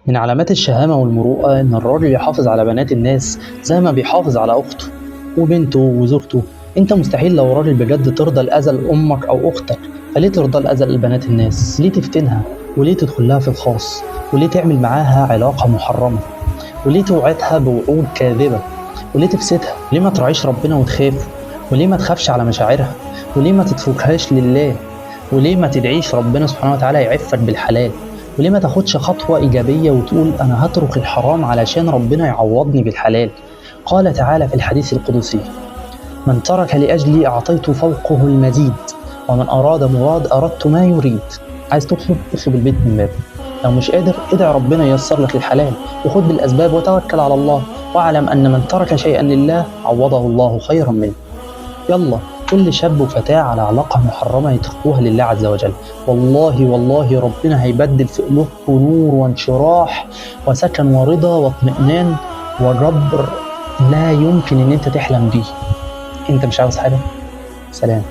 من علامات الشهامة والمروءة إن الراجل يحافظ على بنات الناس زي ما بيحافظ على أخته وبنته وزوجته. أنت مستحيل لو راجل بجد ترضى الأذى لأمك أو أختك، فليه ترضى الأذى لبنات الناس؟ ليه تفتنها؟ وليه تدخل لها في الخاص؟ وليه تعمل معاها علاقة محرمة؟ وليه توعدها بوعود كاذبة؟ وليه تفسدها؟ ليه ما تراعيش ربنا وتخافه؟ وليه ما تخافش على مشاعرها؟ وليه ما تتركهاش لله؟ وليه ما تدعيش ربنا سبحانه وتعالى يعفك بالحلال؟ وليه ما تاخدش خطوة إيجابية وتقول أنا هترك الحرام علشان ربنا يعوضني بالحلال؟ قال تعالى في الحديث القدسي: من ترك لأجلي أعطيت فوقه المزيد، ومن أراد مراد أردت ما يريد. عايز تطلب اطلب البيت من بابه، لو مش قادر ادعي ربنا ييسر لك الحلال، وخد بالأسباب وتوكل على الله، واعلم أن من ترك شيئا لله عوضه الله خيرا منه. يلا كل شاب وفتاة على علاقة محرمة يتركوها لله عز وجل، والله والله ربنا هيبدل في قلوبكم نور وانشراح وسكن ورضا واطمئنان وجبر لا يمكن ان انت تحلم بيه. انت مش عاوز حاجة؟ سلام.